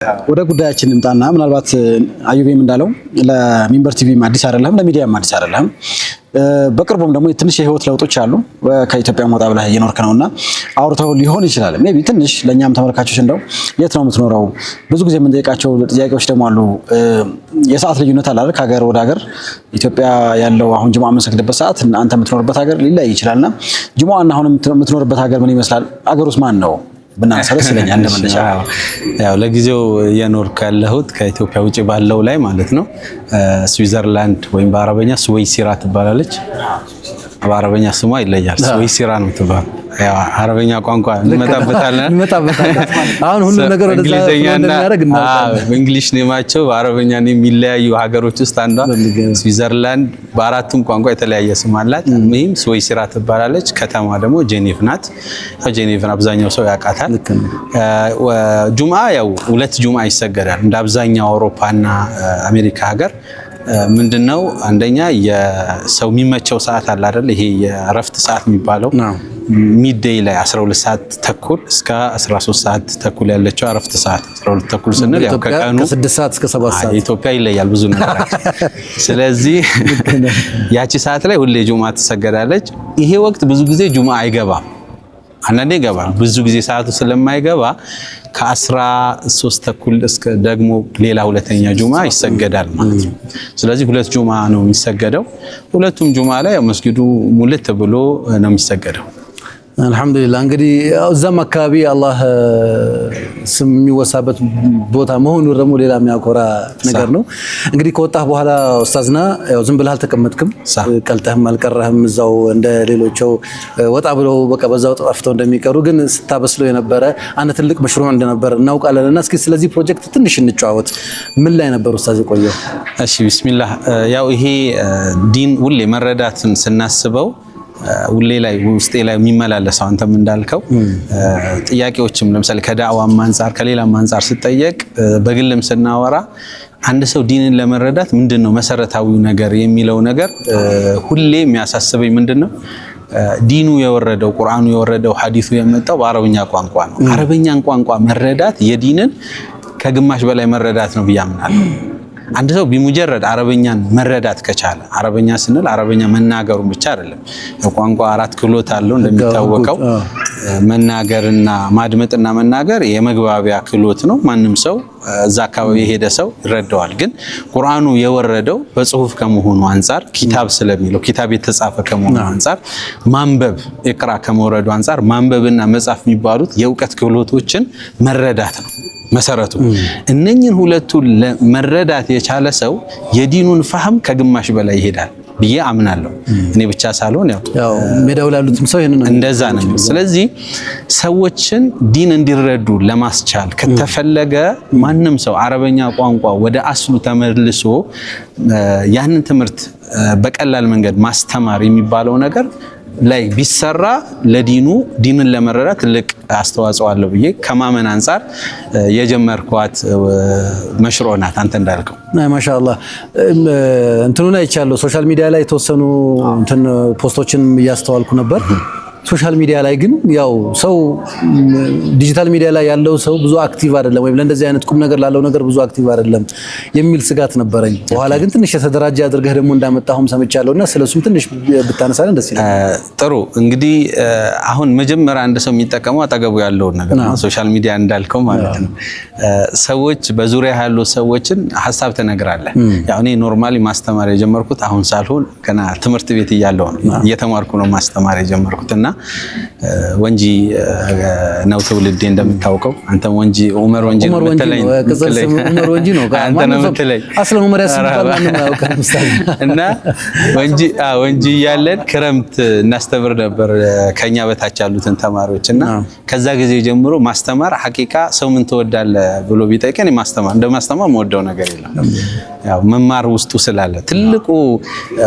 ወደ ጉዳያችን እንምጣና ምናልባት አዩቤም እንዳለው ለሚንበር ቲቪም አዲስ አይደለም፣ ለሚዲያም አዲስ አይደለም። በቅርቡም ደግሞ ትንሽ የህይወት ለውጦች አሉ። ከኢትዮጵያ ወጣ ብለህ እየኖርክ ነውና አውርተው ሊሆን ይችላል። Maybe ትንሽ ለእኛም ተመልካቾች እንደው የት ነው የምትኖረው? ብዙ ጊዜ የምንጠይቃቸው ጥያቄዎች ደግሞ አሉ። የሰዓት ልዩነት አለ አይደል? ከሀገር ወደ ሀገር ኢትዮጵያ ያለው አሁን ጅሙዓ የምንሰግድበት ሰዓት አንተ የምትኖርበት ሀገር ሊለያይ ይችላልና ጅሙዓና አሁን የምትኖርበት ሀገር ምን ይመስላል? ሀገር ውስጥ ማን ነው ብናነሳ ደስ ይለኛል እንደ መነሻ። ያው ለጊዜው እየኖርኩ ያለሁት ከኢትዮጵያ ውጭ ባለው ላይ ማለት ነው። ስዊዘርላንድ ወይም በአረበኛ ስዌይሲራ ትባላለች። በአረበኛ ስሟ ይለያል። ስዌይሲራ ነው ትባል። ያው አረበኛ ቋንቋ እንመጣበታለን እንመጣበታለን። አሁን ሁሉም ነገር ወደዛ እንደሚያደርግ እናውቃለን። በ English name ኣቸው በአረበኛ የሚለያዩ ሀገሮች ውስጥ አንዷ ስዊዘርላንድ በአራቱም ቋንቋ የተለያየ ስም አላት። ይህም ስዌይሲራ ትባላለች። ከተማ ደግሞ ጄኔቭ ናት። ያው ጄኔቭን አብዛኛው ሰው ያውቃታል። ጁምአ ያው ሁለት ጁምአ ይሰገዳል እንደ አብዛኛው አውሮፓና አሜሪካ ሀገር። ምንድነው አንደኛ የሰው የሚመቸው ሰዓት አለ አይደል? ይሄ የእረፍት ሰዓት የሚባለው midday ላይ 12 ሰዓት ተኩል እስከ 13 ሰዓት ተኩል ያለችው እረፍት ሰዓት። 12 ተኩል ስንል ያው ከቀኑ ከ6 ሰዓት እስከ 7 ሰዓት። ኢትዮጵያ ይለያል ብዙ ነገር። ስለዚህ ያቺ ሰዓት ላይ ሁሌ ጁምአ ትሰገዳለች። ይሄ ወቅት ብዙ ጊዜ ጁምአ አይገባም። አንዳንዴ ይገባል። ብዙ ጊዜ ሰዓቱ ስለማይገባ ከ13 ተኩል እስከ ደግሞ ሌላ ሁለተኛ ጁማ ይሰገዳል ማለት ነው። ስለዚህ ሁለት ጁማ ነው የሚሰገደው። ሁለቱም ጁማ ላይ ያው መስጊዱ ሙልት ብሎ ነው የሚሰገደው። አልሐምዱሊላህ፣ እንግዲህ እዛም አካባቢ አላህ ስም የሚወሳበት ቦታ መሆኑ ደግሞ ሌላ የሚያኮራ ነገር ነው። እንግዲህ ከወጣህ በኋላ ኡስታዝና ያው ዝም ብለህ አልተቀመጥክም፣ ቀልጠህም አልቀረህም እዛው እንደ ሌሎቸው ወጣ ብለው በቃ በዛው ጠፍተው እንደሚቀሩ፣ ግን ስታበስለው የነበረ አንድ ትልቅ مشروع እንደነበር እናውቃለን። እና እስኪ ስለዚህ ፕሮጀክት ትንሽ እንጨዋወት። ምን ላይ ነበር ኡስታዝ የቆየው? እሺ፣ ቢስሚላህ። ያው ይሄ ዲን ሁሌ መረዳትን ስናስበው ሁሌ ላይ ውስጤ ላይ የሚመላለሰው አንተም እንዳልከው ጥያቄዎችም ለምሳሌ ከዳዕዋም አንጻር ከሌላም አንጻር ስጠየቅ በግልም ስናወራ አንድ ሰው ዲንን ለመረዳት ምንድን ነው መሰረታዊው ነገር የሚለው ነገር ሁሌ የሚያሳስበኝ ምንድን ነው፣ ዲኑ የወረደው፣ ቁርአኑ የወረደው፣ ሐዲሱ የመጣው በአረብኛ ቋንቋ ነው። አረብኛን ቋንቋ መረዳት የዲንን ከግማሽ በላይ መረዳት ነው ብዬ አምናለሁ። አንድ ሰው بمجرد አረበኛን መረዳት ከቻለ፣ አረበኛ ስንል አረበኛ መናገሩን ብቻ አይደለም። የቋንቋ አራት ክህሎት አለው እንደሚታወቀው፣ መናገርና ማድመጥና መናገር የመግባቢያ ክህሎት ነው። ማንም ሰው እዛ አካባቢ የሄደ ሰው ይረዳዋል። ግን ቁርአኑ የወረደው በጽሁፍ ከመሆኑ አንጻር፣ ኪታብ ስለሚለው፣ ኪታብ የተጻፈ ከመሆኑ አንጻር፣ ማንበብ اقرأ ከመውረዱ አንጻር ማንበብና መጻፍ የሚባሉት የእውቀት ክህሎቶችን መረዳት ነው መሰረቱ። እነኝን ሁለቱን መረዳት የቻለ ሰው የዲኑን فهم ከግማሽ በላይ ይሄዳል ብዬ አምናለሁ። እኔ ብቻ ሳልሆን ያው ያው ሜዳው ላይ ያሉትም ሰው ይሄንን ነው። እንደዛ ነው። ስለዚህ ሰዎችን ዲን እንዲረዱ ለማስቻል ከተፈለገ ማንም ሰው አረበኛ ቋንቋ ወደ አስሉ ተመልሶ ያንን ትምህርት በቀላል መንገድ ማስተማር የሚባለው ነገር ላይ ቢሰራ ለዲኑ ዲንን ለመረዳት ትልቅ አስተዋጽኦ አለው ብዬ ከማመን አንጻር የጀመርኳት مشروع ናት። አንተ እንዳልከው ማሻአላህ እንትኑን አይቻለሁ። Social media ላይ የተወሰኑ እንትን post ኦችን እያስተዋልኩ ነበር። Social media ላይ ግን ያው ሰው digital media ላይ ያለው ሰው ብዙ active አይደለም፣ ወይም ለእንደዚህ አይነት ቁም ነገር ላለው ነገር ብዙ active አይደለም የሚል ስጋት ነበረኝ። በኋላ ግን ትንሽ የተደራጀ አድርገህ ደግሞ እንዳመጣሁም ሰምቻለሁ እና ስለሱም ትንሽ ብታነሳለን ደስ ይላል። ጥሩ፣ እንግዲህ አሁን መጀመሪያ አንድ ሰው የሚጠቀመው አጠገቡ ያለውን ነገር ነው። Social media እንዳልከው ማለት ነው። ሰዎች በዙሪያ ያሉ ሰዎችን ሀሳብ ትነግራለህ። ያው እኔ normally ማስተማር የጀመርኩት አሁን ሳልሆን ገና ትምህርት ቤት እያለሁ ነው፣ እየተማርኩ ነው ማስተማር የጀመርኩት። እና ወንጂ ነው ትውልዴ እንደምታውቀው። አንተም ወንጂ ኡመር ወንጂ ነው ኡመር ወንጂ የምትለኝ። ነው፣ ቅጽል ስም ኡመር ወንጂ ነው። አንተ ነው የምትለኝ። አስለን ኡመር ያስባል ማንም አያውቅም። ኡስታዝ። እና ወንጂ ወንጂ እያለን ክረምት እናስተምር ነበር ከኛ በታች ያሉትን ተማሪዎች። እና ከዛ ጊዜ ጀምሮ ማስተማር حقيقة ሰው ምን ትወዳለህ ብሎ ቢጠይቀን ማስተማር፣ እንደ ማስተማር የምወደው ነገር የለም። ያው መማር ውስጡ ስላለ ትልቁ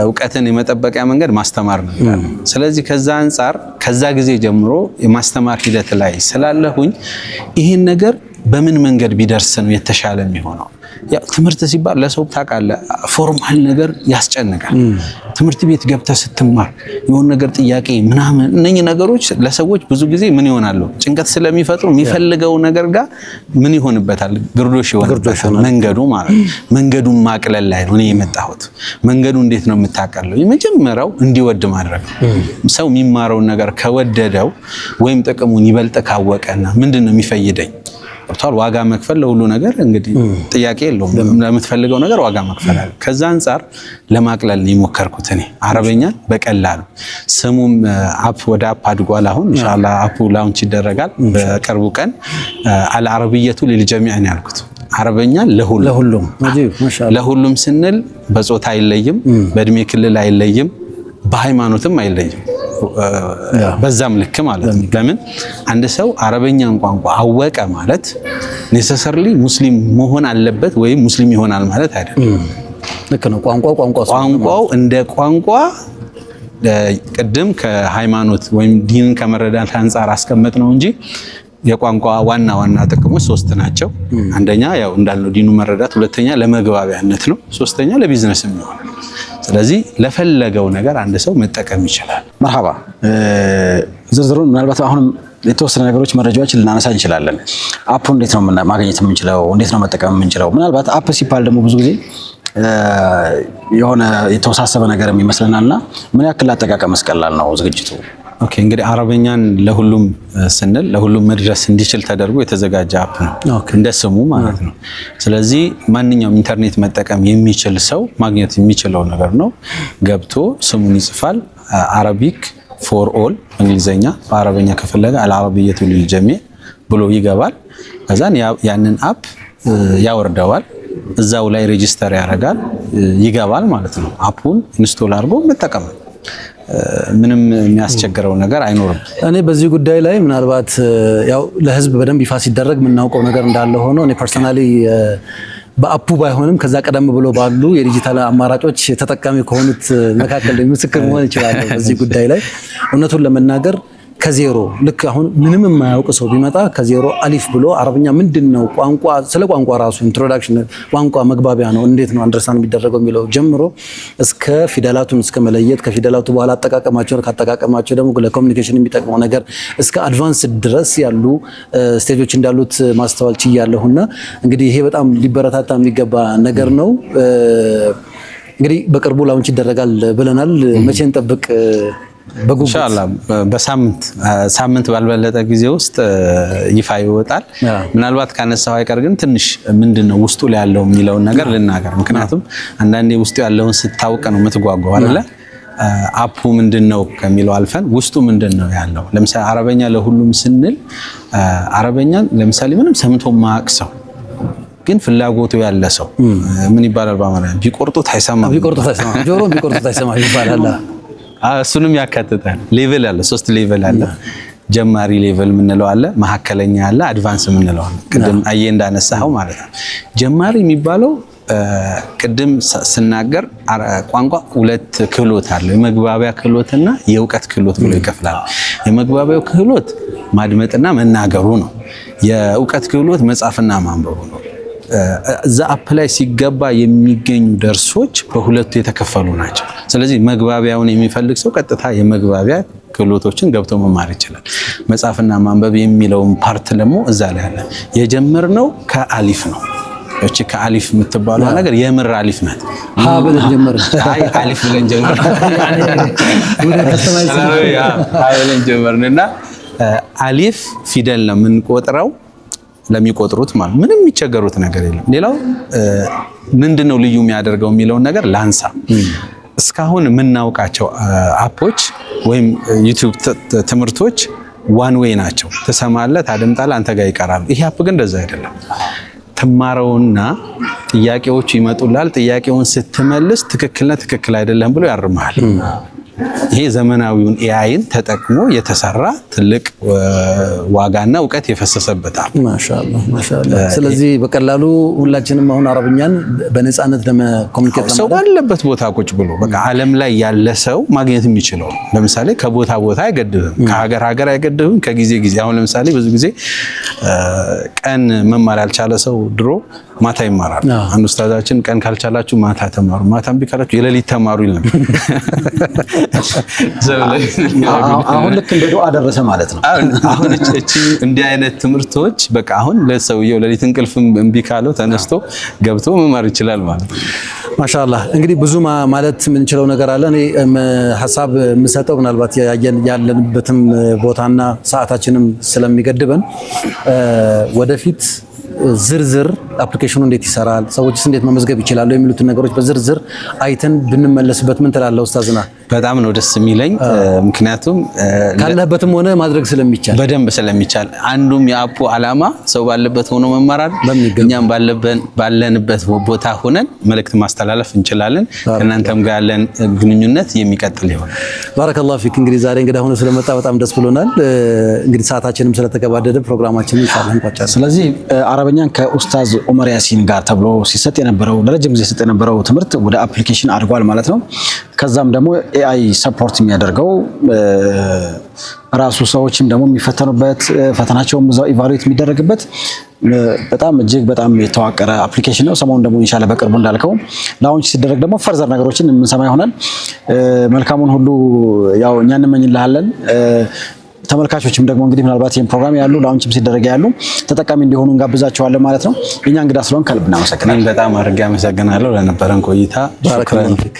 እውቀትን የመጠበቂያ መንገድ ማስተማር ነው ይላል። ስለዚህ ከዛ አንጻር ከዛ ጊዜ ጀምሮ የማስተማር ሂደት ላይ ስላለሁኝ ይህን ነገር በምን መንገድ ቢደርስ ነው የተሻለ የሚሆነው? ያው ትምህርት ሲባል ለሰው ታውቃለህ፣ formal ነገር ያስጨንቃል። ትምህርት ቤት ገብተህ ስትማር የሆነ ነገር ጥያቄ ምናምን፣ እነኚህ ነገሮች ለሰዎች ብዙ ጊዜ ምን ይሆናሉ? ጭንቀት ስለሚፈጥሩ የሚፈልገው ነገር ጋር ምን ይሆንበታል? ግርዶሽ ይሆንበታል መንገዱ ማለት ነው። መንገዱን ማቅለል ላይ ነው እኔ የመጣሁት። መንገዱ እንዴት ነው የምታቀለው? የመጀመሪያው እንዲወድ ማድረግ ነው። ሰው የሚማረውን ነገር ከወደደው ወይም ጥቅሙን ይበልጥ ካወቀና ምንድን ነው የሚፈይደኝ ገብቷል። ዋጋ መክፈል ለሁሉ ነገር እንግዲህ ጥያቄ የለውም። ለምትፈልገው ነገር ዋጋ መክፈል አለ። ከዛ አንጻር ለማቅለል ነው የሞከርኩት እኔ አረበኛን በቀላሉ። ስሙም app ወደ app አድጓል። አሁን ኢንሻአላህ app ኡ launch ይደረጋል በቅርቡ ቀን። العربية للجميع ነው ያልኩት። አረበኛ ለሁሉም። ለሁሉም፣ ማሻአላህ። ለሁሉም ስንል በጾታ አይለይም፣ በእድሜ ክልል አይለይም፣ በሃይማኖትም አይለይም። በዛም ልክ ማለት ነው። ለምን አንድ ሰው አረበኛን ቋንቋ አወቀ ማለት necessarily ሙስሊም መሆን አለበት ወይም ሙስሊም ይሆናል ማለት አይደለም። ልክ ነው። ቋንቋ ቋንቋ ቋንቋው እንደ ቋንቋ ቅድም ከሃይማኖት ወይም ዲንን ከመረዳት አንጻር አስቀመጥ ነው እንጂ የቋንቋ ዋና ዋና ጥቅሞች ሶስት ናቸው። አንደኛ ያው እንዳልነው ዲኑ መረዳት፣ ሁለተኛ ለመግባቢያነት ነው፣ ሶስተኛ ለቢዝነስም ይሆናል። ስለዚህ ለፈለገው ነገር አንድ ሰው መጠቀም ይችላል። መርሃባ፣ ዝርዝሩን ምናልባት አሁንም የተወሰነ ነገሮች መረጃዎች ልናነሳ እንችላለን። App ኡ እንዴት ነው ማግኘት የምንችለው? እንዴት ነው መጠቀም የምንችለው? ምናልባት app ሲባል ደግሞ ብዙ ጊዜ የሆነ የተወሳሰበ ነገር ይመስለናል እና ምን ያክል አጠቃቀምስ ቀላል ነው ዝግጅቱ? Okay፣ እንግዲህ አረበኛን ለሁሉም ስንል ለሁሉም መድረስ እንዲችል ተደርጎ የተዘጋጀ app ነው እንደ ስሙ ማለት ነው። ስለዚህ ማንኛውም ኢንተርኔት መጠቀም የሚችል ሰው ማግኘት የሚችለው ነገር ነው። ገብቶ ስሙን ይጽፋል። Arabic for all በእንግሊዘኛ፣ በአረበኛ ከፈለገ العربية للجميع ብሎ ይገባል። ከዛን ያንን app ያወርደዋል። እዛው ላይ register ያደርጋል፣ ይገባል ማለት ነው። App ኡን install አድርጎ መጠቀም ነው። ምንም የሚያስቸግረው ነገር አይኖርም። እኔ በዚህ ጉዳይ ላይ ምናልባት ያው ለህዝብ በደንብ ይፋ ሲደረግ የምናውቀው ነገር እንዳለ ሆኖ እኔ personally በ app ኡ ባይሆንም ከዛ ቀደም ብሎ ባሉ የዲጂታል አማራጮች ተጠቃሚ ከሆኑት መካከል ምስክር መሆን እችላለሁ። በዚህ ጉዳይ ላይ እውነቱን ለመናገር ከዜሮ ልክ አሁን ምንም የማያውቅ ሰው ቢመጣ ከዜሮ አሊፍ ብሎ አረብኛ ምንድን ነው፣ ቋንቋ ስለ ቋንቋ ራሱ introduction፣ ቋንቋ መግባቢያ ነው፣ እንዴት ነው understand የሚደረገው የሚለው ጀምሮ እስከ ፊደላቱን እስከ መለየት፣ ከፊደላቱ በኋላ አጠቃቀማቸውን፣ ካጠቃቀማቸው ደግሞ ለ communication የሚጠቅመው ነገር እስከ advance ድረስ ያሉ stage ኦች እንዳሉት ማስተዋል ችያለሁና እንግዲህ ይሄ በጣም ሊበረታታ የሚገባ ነገር ነው። እንግዲህ በቅርቡ launch ይደረጋል ብለናል። መቼ እንጠብቅ? በጉጉት። ኢንሻአላህ በሳምንት ሳምንት ባልበለጠ ጊዜ ውስጥ ይፋ ይወጣል። ምናልባት ካነሳው አይቀር ግን ትንሽ ምንድን ነው ውስጡ ላይ ያለው የሚለውን ነገር ልናገር። ምክንያቱም አንዳንዴ ውስጡ ያለውን ስታውቅ ነው የምትጓጓው አይደለ? App ኡ ምንድን ነው ከሚለው አልፈን ውስጡ ምንድን ነው ያለው። ለምሳሌ አረበኛ ለሁሉም ስንል አረበኛን ለምሳሌ ምንም ሰምቶ ማያውቅ ሰው ግን ፍላጎቱ ያለ ሰው፣ ምን ይባላል በአማርኛ፣ ቢቆርጡት አይሰማም። ቢቆርጡት አይሰማም፣ ጆሮ ቢቆርጡት አይሰማም ይባላል። እሱንም ያካትታል። Level አለ፣ ሶስት level አለ። ጀማሪ level የምንለው አለ፣ መካከለኛ አለ፣ advance የምንለው አለ። ቅድም አየ እንዳነሳኸው ማለት ነው። ጀማሪ የሚባለው ቅድም ስናገር ቋንቋ ሁለት ክህሎት አለው። የመግባቢያ ክህሎትና የእውቀት ክህሎት ብሎ ይከፍላል። የመግባቢያው ክህሎት ማድመጥና መናገሩ ነው። የእውቀት ክህሎት መጻፍና ማንበቡ ነው። እዛ app ላይ ሲገባ የሚገኙ ደርሶች በሁለቱ የተከፈሉ ናቸው። ስለዚህ መግባቢያውን የሚፈልግ ሰው ቀጥታ የመግባቢያ ክህሎቶችን ገብቶ መማር ይችላል። መጻፍና ማንበብ የሚለውን part ደግሞ እዛ ላይ አለ። የጀመርነው ከአሊፍ ነው። እቺ ከአሊፍ የምትባለው ነገር የምር አሊፍ ናት። ሀ ብለን ጀመርን። አይ፣ አሊፍ ብለን ጀመርን። ሀ ብለን ጀመርን እና አሊፍ ፊደል ነው የምንቆጥረው ለሚቆጥሩት ማለት ምንም የሚቸገሩት ነገር የለም። ሌላው ምንድን ነው ልዩ የሚያደርገው የሚለውን ነገር ላንሳ። እስካሁን የምናውቃቸው app ኦች ወይም YouTube ትምህርቶች one way ናቸው። ትሰማለህ፣ ታደምጣለህ፣ አንተ ጋር ይቀራሉ። ይሄ app ግን እንደዛ አይደለም። ትማረውና ጥያቄዎቹ ይመጡልሃል። ጥያቄውን ስትመልስ ትክክል ነህ፣ ትክክል አይደለም ብሎ ያርምሃል። ይሄ ዘመናዊውን AI ን ተጠቅሞ የተሰራ ትልቅ ዋጋና እውቀት የፈሰሰበት app። ማሻአላህ ማሻአላህ። ስለዚህ በቀላሉ ሁላችንም አሁን አረብኛን በነፃነት ለ communicate ሰው ባለበት ቦታ ቁጭ ብሎ በቃ ዓለም ላይ ያለ ሰው ማግኘት የሚችለው ነው። ለምሳሌ ከቦታ ቦታ አይገድብም፣ ከሀገር ሀገር አይገድብም፣ ከጊዜ ጊዜ። አሁን ለምሳሌ ብዙ ጊዜ ቀን መማር ያልቻለ ሰው ድሮ ማታ ይማራል። አንድ ኡስታዛችን ቀን ካልቻላችሁ ማታ ተማሩ፣ ማታ እምቢ ካላችሁ የሌሊት ተማሩ ይል ነበር። አሁን ልክ እንደ ዱዓ ደረሰ ማለት ነው። አሁን እቺ እንዲህ አይነት ትምህርቶች በቃ አሁን ለሰውየው ሌሊት እንቅልፍ እምቢ ካለው ተነስቶ ገብቶ መማር ይችላል ማለት ነው። ማሻአላህ እንግዲህ ብዙ ማለት የምንችለው ነገር አለ። እኔ ሀሳብ የምሰጠው ምናልባት ያለንበትም ቦታና ሰዓታችንም ስለሚገድበን ወደፊት ዝርዝር application ኑ እንዴት ይሰራል፣ ሰዎችስ እንዴት መመዝገብ ይችላሉ የሚሉትን ነገሮች በዝርዝር አይተን ብንመለስበት ምን ትላለህ ኡስታዝና? በጣም ነው ደስ የሚለኝ። ምክንያቱም ካለህበትም ሆነ ማድረግ ስለሚቻል በደንብ ስለሚቻል አንዱም የ app ኡ ዓላማ ሰው ባለበት ሆኖ መማር አይደል? እኛም ባለንበት ቦታ ሆነን መልእክት ማስተላለፍ እንችላለን። ከእናንተም ጋር ያለን ግንኙነት የሚቀጥል ይሆናል። ባረከላሁ ፊክ። እንግዲህ ዛሬ እንግዳ ሆነ ስለመጣ በጣም ደስ ብሎናል። እንግዲህ ሰዓታችንም ስለተገባደደ ፕሮግራማችንን ኢንሻአላህ እንቋጫለን። ስለዚህ አረበኛን ከኡስታዝ ዑመር ያሲን ጋር ተብሎ ሲሰጥ የነበረው ለረጅም ጊዜ ሲሰጥ የነበረው ትምህርት ወደ application አድጓል ማለት ነው። ከዛም ደግሞ AI support የሚያደርገው ራሱ ሰዎችም ደግሞ የሚፈተኑበት ፈተናቸውም እዛው evaluate የሚደረግበት በጣም እጅግ በጣም የተዋቀረ application ነው። ሰሞኑን ደግሞ ኢንሻአላህ በቅርቡ እንዳልከው launch ሲደረግ ደግሞ further ነገሮችን የምንሰማ ይሆናል። መልካሙን ሁሉ ያው እኛ እንመኝልሃለን። ተመልካቾችም ደግሞ እንግዲህ ምናልባት ይህን ፕሮግራም ያሉ launch ም ሲደረግ ያሉ ተጠቃሚ እንዲሆኑ እንጋብዛቸዋለን ማለት ነው። የኛ እንግዳ ስለሆን ከልብ እናመሰግናለን። እኔም በጣም አድርጌ አመሰግናለሁ ለነበረን ቆይታ። ባረከላሁ ፊክ።